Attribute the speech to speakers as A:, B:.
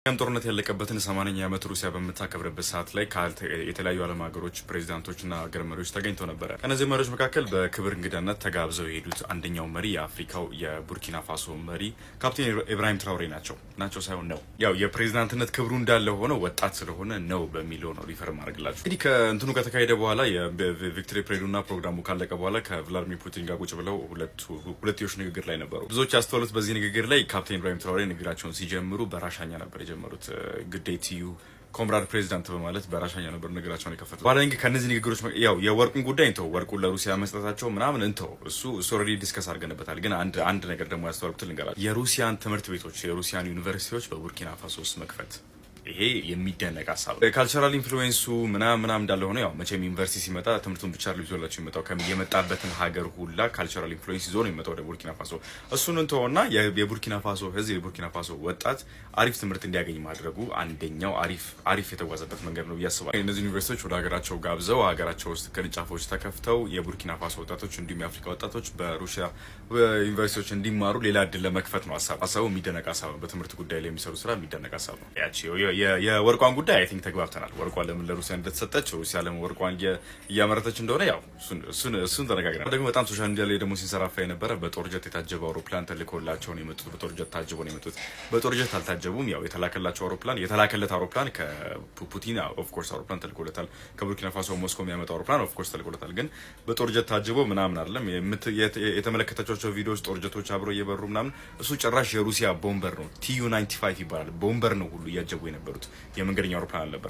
A: ያም ጦርነት ያለቀበትን 80ኛ ዓመት ሩሲያ በምታከብርበት ሰዓት ላይ የተለያዩ ዓለም ሀገሮች ፕሬዚዳንቶችና ሀገር መሪዎች ተገኝተው ነበረ። ከእነዚህ መሪዎች መካከል በክብር እንግዳነት ተጋብዘው የሄዱት አንደኛው መሪ የአፍሪካው የቡርኪና ፋሶ መሪ ካፕቴን ኢብራሂም ትራውሬ ናቸው። ናቸው ሳይሆን ነው። ያው የፕሬዚዳንትነት ክብሩ እንዳለ ሆኖ ወጣት ስለሆነ ነው በሚለው ነው refer ማድረግላቸው። እንግዲህ ከእንትኑ ከተካሄደ በኋላ፣ የ victory parade ኡና ፕሮግራሙ ካለቀ በኋላ ከቭላዲሚር ፑቲን ጋር ቁጭ ብለው ሁለትዮሽ ንግግር ላይ ነበሩ። ብዙዎች ያስተዋሉት በዚህ ንግግር ላይ ካፕቴን ኢብራሂም ትራውሬ ንግግራቸውን ሲጀምሩ በራሻኛ ነበር የጀመሩት። "Good day to you, comrade president" በማለት በራሻኛ ነበር ንግግራቸውን የከፈቱት። በኋላ እንግዲህ ከእነዚህ ንግግሮች ያው የወርቁን ጉዳይ እንተው፣ ወርቁን ለሩሲያ መስጠታቸው ምናምን እንተው፣ እሱ already discuss አድርገንበታል። ግን አንድ ነገር ደግሞ ያስተዋልኩትን ልንገራችሁ። የሩሲያን ትምህርት ቤቶች፣ የሩሲያን ዩኒቨርሲቲዎች በቡርኪና ፋሶ ውስጥ መክፈት፣ ይሄ የሚደነቅ ሀሳብ ነው። Cultural influence ኡ ምናምን ምናምን እንዳለ ሆነ ያው መቼም ዩኒቨርሲቲ ሲመጣ ትምህርቱን ብቻ ይዞላቸው የሚመጣው፣ የመጣበትን ሀገር ሁላ cultural influence ይዞ ነው የሚመጣው ወደ ቡርኪና ፋሶ። እሱን እንተውና የቡርኪና ፋሶ ህዝብ፣ የቡርኪና ፋሶ ወጣት አሪፍ ትምህርት እንዲያገኝ ማድረጉ አንደኛው አሪፍ አሪፍ የተጓዘበት መንገድ ነው ብዬ አስባለሁ። እነዚህ ዩኒቨርሲቲዎች ወደ ሀገራቸው ጋብዘው ሀገራቸው ውስጥ ቅርንጫፎች ተከፍተው የቡርኪና ፋሶ ወጣቶች እንዲሁም የአፍሪካ ወጣቶች በሩሲያ ዩኒቨርሲቲዎች እንዲማሩ ሌላ እድል ለመክፈት ነው ሀሳብ። ሀሳቡ የሚደነቅ ሀሳብ ነው። በትምህርት ጉዳይ ላይ የሚሰሩ ስራ የሚደነቅ ሀሳብ ነው። ያቺ የወርቋን ጉዳይ I think ተግባብተናል። ወርቋን ለምን ለሩሲያ እንደተሰጠች፣ ሩሲያ ለምን ወርቋን እያመረተች እንደሆነ ያው እሱን ተነጋግረናል። ደግሞ በጣም social media ላይ ደግሞ ሲንሰራፋ የነበረ በጦር ጀት የታጀበ አውሮፕላን ተልኮላቸው ነው የመጡት። በጦር ጀት ታጅበው ነው የመጡት። በጦር ጀት አልታጀቡም። ያው የተላከላቸው አውሮፕላን፣ የተላከለት አውሮፕላን ከፑቲን of course አውሮፕላን ተልኮለታል። ከቡርኪና ፋሶ ሞስኮ የሚያመጣው አውሮፕላን of course ተልኮለታል። ግን በጦር ጀት ታጅቦ ምናምን አይደለም። የተመለከታችኋቸው ቪዲዮዎች ጦር ጀቶች አብረው እየበሩ ምናምን፣ እሱ ጭራሽ የሩሲያ bomber ነው። TU 95 ይባላል። Bomber ነው ሁሉ እያጀቡ የነበሩት፣ የመንገደኛ አውሮፕላን አልነበረም።